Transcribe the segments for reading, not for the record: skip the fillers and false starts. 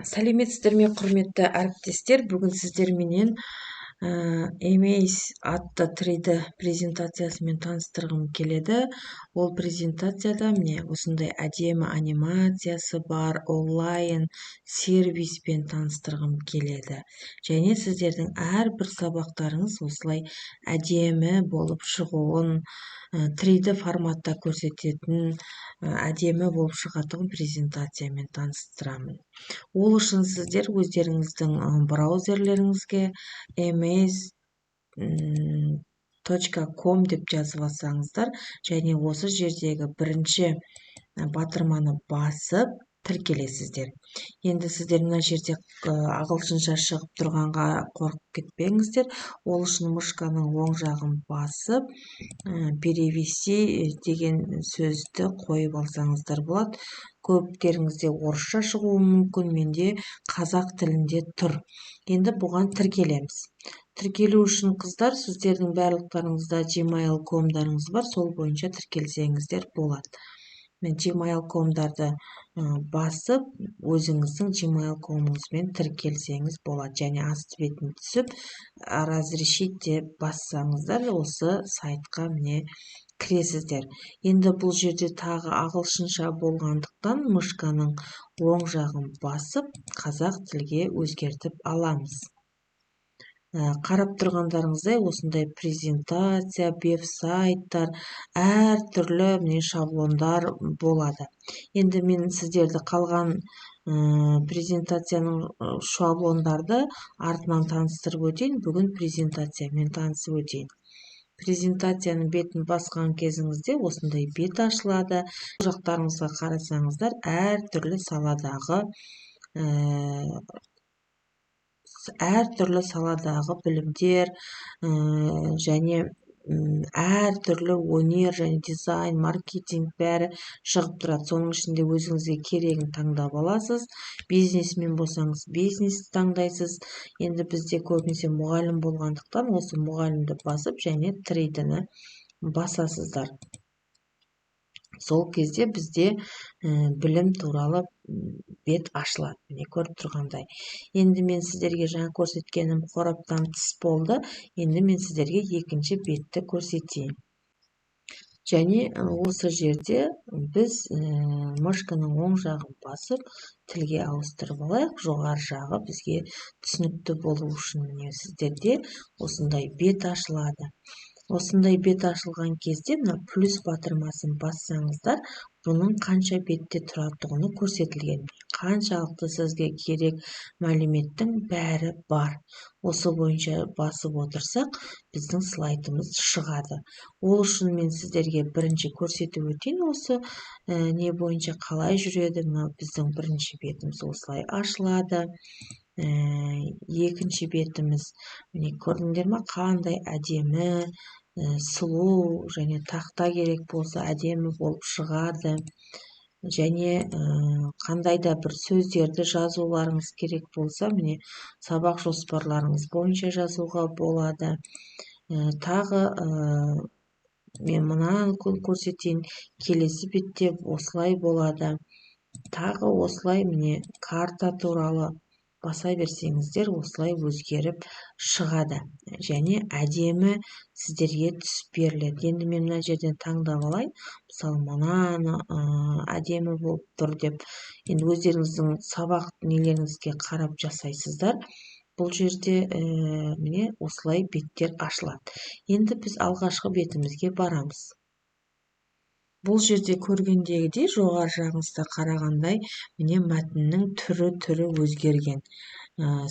Сәлеметсіздер ме, құрметті әріптестер! Бүгін сіздерменен Amaze атты 3D презентациясымен таныстырғым келеді. Ол презентацияда, міне, осындай әдемі анимациясы бар онлайн сервиспен таныстырғым келеді. Және сіздердің әрбір сабақтарыңыз осылай әдемі болып шығуын, 3D форматта көрсететін, әдемі болып шығатұғын презентациямен таныстырамын. Ол үшін сіздер өздеріңіздің браузерлеріңізге amaze.com деп жазып алсаңыздар және осы жердегі бірінші батырманы басып тіркелесіздер. Енді сіздер мына жерде ағылшынша шығып тұрғанға қорқып кетпеңіздер. Ол үшін мышканың оң жағын басып, «перевести» деген сөзді қойып алсаңыздар болады. Көптеріңізде орысша шығуы мүмкін, менде қазақ тілінде тұр. Енді бұған тіркелеміз. Тіркелу үшін, қыздар, сіздердің барлықтарыңызда gmail комдарыңыз бар, сол бойынша тіркелсеңіздер болады. Gmail комдарды басып, өзіңіздің gmail комыңызбен тіркелсеңіз болады және асты бетін түсіп, «разрешить» деп бассаңыздар, осы сайтқа, міне, кіресіздер. Енді бұл жерде тағы ағылшынша болғандықтан, мышканың оң жағын басып, қазақ тілге өзгертіп аламыз. Қарап тұрғандарыңыздай, осындай презентация, веб-сайттар, әртүрлі, міне, шаблондар болады. Енді мен сіздерді қалған презентацияның шаблондарды артынан таныстырып өтейін. Бүгін презентациямен танысып өтейін. Презентацияның бетін басқан кезіңізде осындай бет ашылады. Жақтарыңызға қарасаңыздар, әртүрлі саладағы білімдер және әртүрлі өнер және дизайн, маркетинг, бәрі шығып тұрады. Соның ішінде өзіңізге керегін таңдап аласыз. Бизнесмен болсаңыз, бизнесті таңдайсыз. Енді бізде көбінесе мұғалім болғандықтан, осы мұғалімді басып және 3D-ні басасыздар. Сол кезде бізде білім туралы бет ашылады, міне, көріп тұрғандай. Енді мен сіздерге жаңа көрсеткенім қораптан тыс болды. Енді мен сіздерге екінші бетті көрсетейін. Және осы жерде біз мышканың оң жағын басып, тілге ауыстырып алайық, жоғары жағы бізге түсінікті болу үшін. Міне, сіздерде осындай бет ашылады. Осындай бет ашылған кезде мына плюс батырмасын бассаңыздар, бұның қанша бетте тұратұғыны көрсетілген. Қаншалықты сізге керек мәліметтің бәрі бар. Осы бойынша басып отырсақ, біздің слайдымыз шығады. Ол үшін мен сіздерге бірінші көрсетіп өтейін, осы не бойынша қалай жүреді. Мынау біздің бірінші бетіміз осылай ашылады. Екінші бетіміз, міне, көрдіңдер ма, қандай әдемі, сұлу және тақта керек болса, әдемі болып шығады. Және қандай да бір сөздерді жазуларыңыз керек болса, міне, сабақ жоспарларыңыз бойынша жазуға болады. Тағы мен мынаны көрсетейін. Келесі бетте осылай болады. Тағы осылай, міне, карта туралы баса берсеңіздер, осылай өзгеріп шығады және әдемі сіздерге түс беріледі. Енді мен мына жерден таңдап алайын, мысалы, мынаны әдемі болып тұр деп. Енді өздеріңіздің сабақ нелеріңізге қарап жасайсыздар. Бұл жерде, міне, осылай беттер ашылады. Енді біз алғашқы бетімізге барамыз. Бұл жерде көргендегідей, жоғары жағыңызда қарағандай, міне, мәтіннің түрі түрі өзгерген.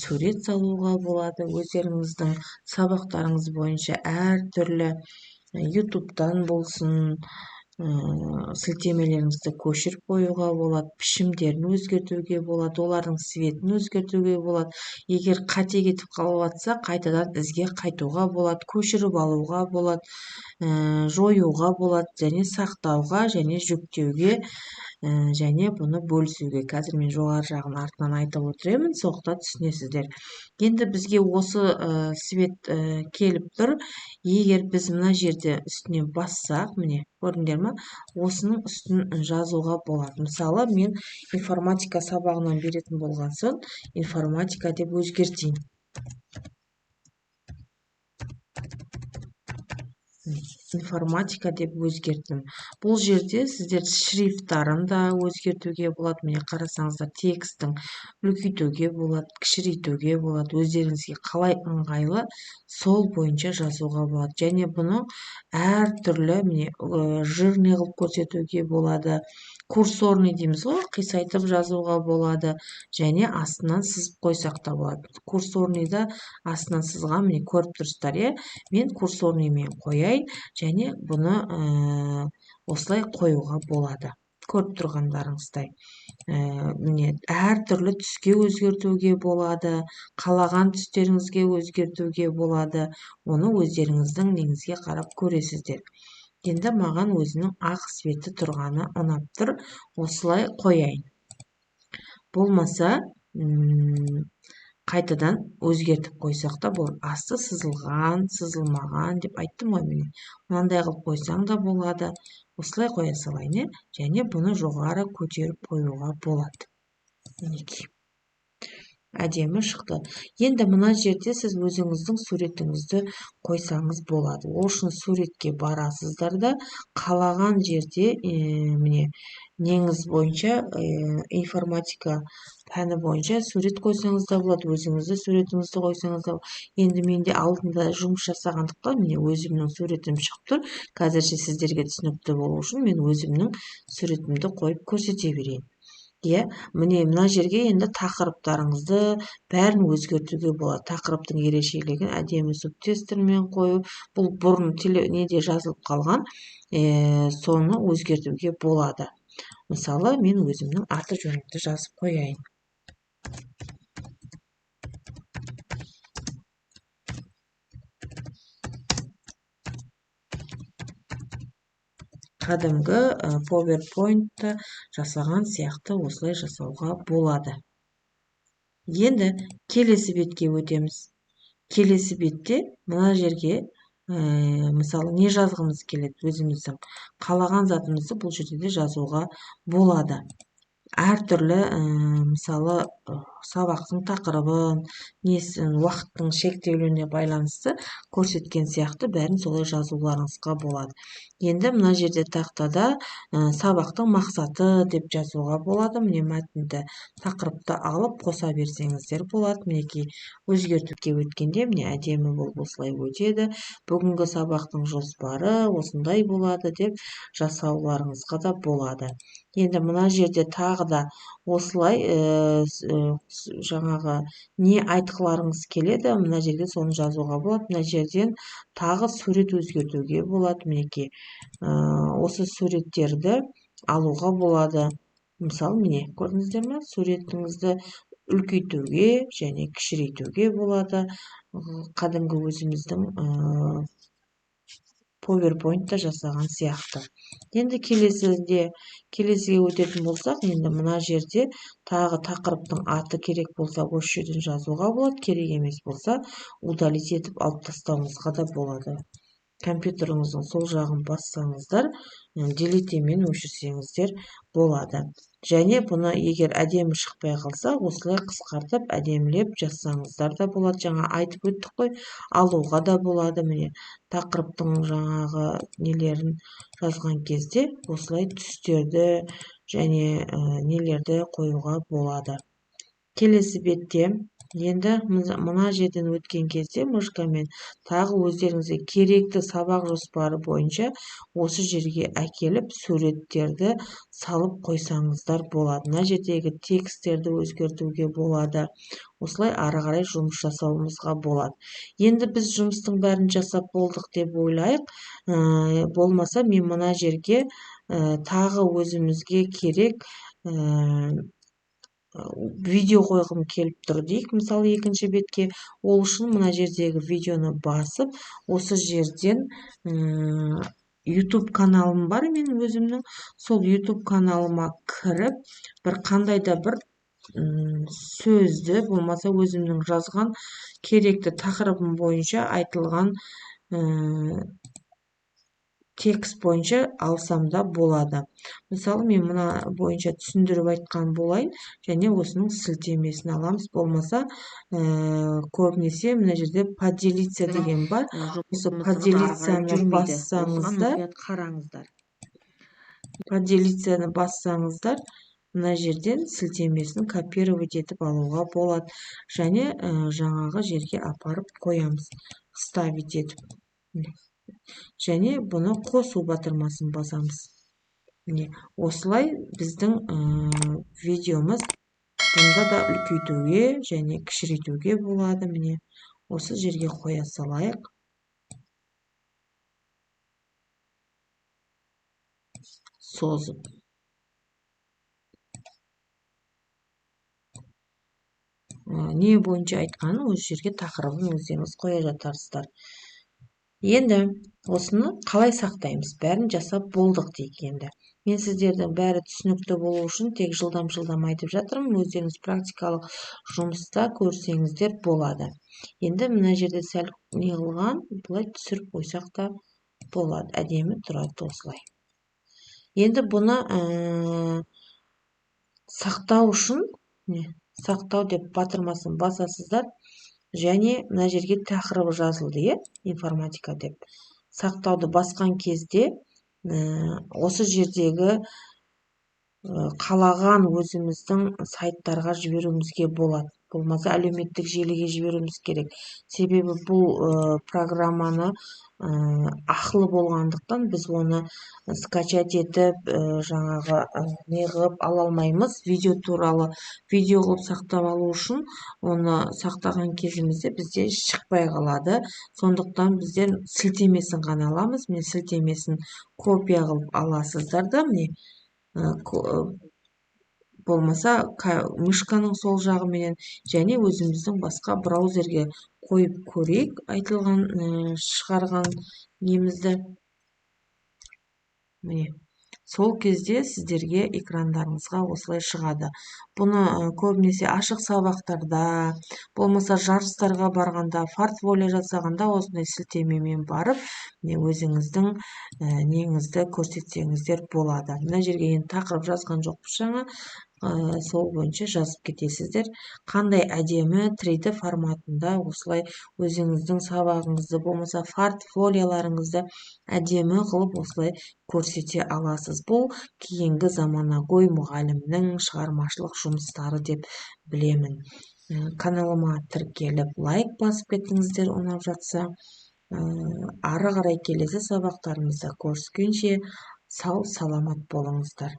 Сурет салуға болады. Өздеріңіздің сабақтарыңыз бойынша әртүрлі ютубтан болсын, сілтемелеріңізді көшіріп қоюға болады, пішімдерін өзгертуге болады, олардың цветін өзгертуге болады. Егер қате кетіп қалып жатса, қайтадан ізге қайтуға болады, көшіріп алуға болады, жоюға болады және сақтауға және жүктеуге. және бұны бөлісуге. Қазір мен жоғары жағын артынан айтып отыремын, соқта түсінесіздер. Енді бізге осы свет келіп тұр. Егер біз мына жерде үстіне бассақ, міне көрдіңдер ма, осының үстін жазуға болады. Мысалы, мен информатика сабағынан беретін болған соң информатика деп өзгертейін. Информатика деп өзгерттім. Бұл жерде сіздер шрифттарын да өзгертуге болады. Міне қарасаңыздар, текстің үлкейтуге болады, кішірейтуге болады. Өздеріңізге қалай ыңғайлы, сол бойынша жазуға болады. Және бұны әртүрлі, міне, жирный қылып көрсетуге болады. Курсорный дейміз ғой, қисайтып жазуға болады. Және астынан сызып қойсақ та болады. Курсорныйда астынан сызған, міне көріп тұрсыздар, иә? Мен курсорныймен қояйын және бұны осылай қоюға болады. Көріп тұрғандарыңыздай. Міне әртүрлі түске өзгертуге болады, қалаған түстеріңізге өзгертуге болады. Оны өздеріңіздің неңізге қарап көресіздер. Енді маған өзінің ақ светі тұрғаны ұнап тұр, осылай қояйын. Болмаса, қайтадан өзгертіп қойсақ та болады. Асты сызылған, сызылмаған деп айттым ғой, міне. Мынандай қылып қойсаң да болады. Осылай қоя салайын, е? Және бұны жоғары көтеріп қоюға болады. Мінекей. Әдемі шықты. Енді мына жерде сіз өзіңіздің суретіңізді қойсаңыз болады. Ол үшін суретке барасыздар да, қалаған жерде, міне, неңіз бойынша, информатика пәні бойынша сурет қойсаңыз да болады, өзіңізді суретіңізді қойсаңыз да болады. Енді менде алдында жұмыс жасағандықтан, міне, өзімнің суретім шығып тұр. Қазірше сіздерге түсінікті болу үшін мен өзімнің суретімді қойып көрсете берейін. Иә, міне мына жерге енді тақырыптарыңызды бәрін өзгертуге болады. Тақырыптың ерекшелігін әдемі субтестермен қою, бұл бұрын неде жазылып қалған, соны өзгертуге болады. Мысалы, мен өзімнің аты жөнімді жазып қояйын. Кәдімгі PowerPoint-та жасаған сияқты осылай жасауға болады. Енді келесі бетке өтеміз. Келесі бетте мына жерге, мысалы, не жазғымыз келеді, өзіміздің қалаған затымызды бұл жерде де жазуға болады. Әртүрлі, мысалы, сабақтың тақырыбын, несін, уақыттың шектеулігіне байланысты көрсеткен сияқты бәрін солай жазуларыңызға болады. Енді мына жерде тақтада, сабақтың мақсаты деп жазуға болады. Міне мәтінді, тақырыпты алып қоса берсеңіздер болады. Мінекей өзгертуге өткенде міне әдемі болып осылай өтеді. Бүгінгі сабақтың жоспары осындай болады деп жасауларыңызға да болады. Енді мына жерде тағы да осылай, жаңағы не айтқыларыңыз келеді, мына жерге соны жазуға болады. Мына жерден тағы сурет өзгертуге болады. Мінекей, осы суреттерді алуға болады. Мысалы, міне көрдіңіздер ме, суретіңізді үлкейтуге және кішірейтуге болады. Кәдімгі өзіміздің, PowerPoint-та жасаған сияқты. Енді келесіге өтетін болсақ, енді мына жерде тағы тақырыптың аты керек болса, осы жерден жазуға болады, керек емес болса, удалить етіп алып тастауыңызға да болады. Компьютеріңіздің сол жағын бассаңыздар, делетемен өшірсеңіздер болады. Және бұны егер әдемі шықпай қалса, осылай қысқартып, әдемілеп жазсаңыздар да болады. Жаңа айтып өттік қой, алуға да болады. Міне тақырыптың жаңағы нелерін жазған кезде осылай түстерді және, нелерді қоюға болады. Келесі бетте енді мына жерден өткен кезде мышкамен тағы өздеріңізге керекті сабақ жоспары бойынша осы жерге әкеліп суреттерді салып қойсаңыздар болады. Мына жердегі тексттерді өзгертуге болады. Осылай ары қарай жұмыс жасауымызға болады. Енді біз жұмыстың бәрін жасап болдық деп ойлайық. Болмаса мен мына жерге, тағы өзімізге керек, видео қойғым келіп тұр дейік, мысалы екінші бетке. Ол үшін мына жердегі видеоны басып, осы жерден, YouTube каналым бар менің өзімнің. Сол YouTube каналыма кіріп, бір қандай да бір сөзді, болмаса өзімнің жазған керекті тақырыбым бойынша айтылған текст бойынша алсам да болады. Мысалы, мен мына бойынша түсіндіріп айтқан болайын, және осының сілтемесін аламыз. Болмаса, көбінесе мына жерде поделиться деген бар. Осы поделиться-ны бассаңыздар, қараңыздар. Поделиться-ны бассаңыздар, мына жерден сілтемесін копировать етіп алуға болады. Және жаңағы жерге апарып қоямыз, вставить етіп. Және бұны қосу батырмасын басамыз. Міне, осылай біздің видеомыз бұнда да үлкейтуге және кішірейтуге болады. Міне, осы жерге қоя салайық. Созып. Не бойынша айтқанын осы жерге тақырыбын өздеріңіз қоя жатарсыздар. Енді осыны қалай сақтаймыз? Бәрін жасап болдық дейік енді. Мен сіздердің бәрі түсінікті болу үшін тек жылдам-жылдам айтып жатырмын. Өздеріңіз практикалық жұмыста көрсеңіздер болады. Енді мына жерде сәл не қылған, былай түсіріп қойсақ та болады. Әдемі тұрады осылай. Енді бұны сақтау үшін, сақтау деп батырмасын басасыздар. Және мына жерге тақырыбы жазылды, информатика деп. Сақтауды басқан кезде осы жердегі қалаған өзіміздің сайттарға жіберуімізге болады. Болмаса әлеуметтік желіге жіберуіміз керек. Себебі бұл программаны ақылы болғандықтан біз оны скачать етіп, жаңағы не қылып ала алмаймыз. Видео туралы видео қылып сақтап алу үшін оны сақтаған кезімізде бізде шықпай қалады. Сондықтан біздер сілтемесін ғана аламыз. Міне, сілтемесін копия қылып аласыздар да, міне, болмаса мышканың сол жағыменен және өзіміздің басқа браузерге қойып көрейік айтылған, шығарған немізді. Міне, сол кезде сіздерге экрандарыңызға осылай шығады. Бұны көбінесе ашық сабақтарда, болмаса жарыстарға барғанда, портфолио жасағанда осындай сілтемемен барып, міне, өзіңіздің неңізді көрсетсеңіздер болады. Мына жерге енді тақырып жазған жоқпыз жаңа, сол бойынша жазып кетесіздер. Қандай әдемі 3D форматында осылай өзіңіздің сабағыңызды, болмаса портфолиоларыңызды әдемі қылып осылай көрсете аласыз. Бұл кейінгі заманауи мұғалімнің шығармашылық жұмыстары деп білемін. Каналыма тіркеліп, лайк басып кетіңіздер, ұнап жатса. Ары қарай келесі сабақтарымызда көріскенше сау саламат болыңыздар.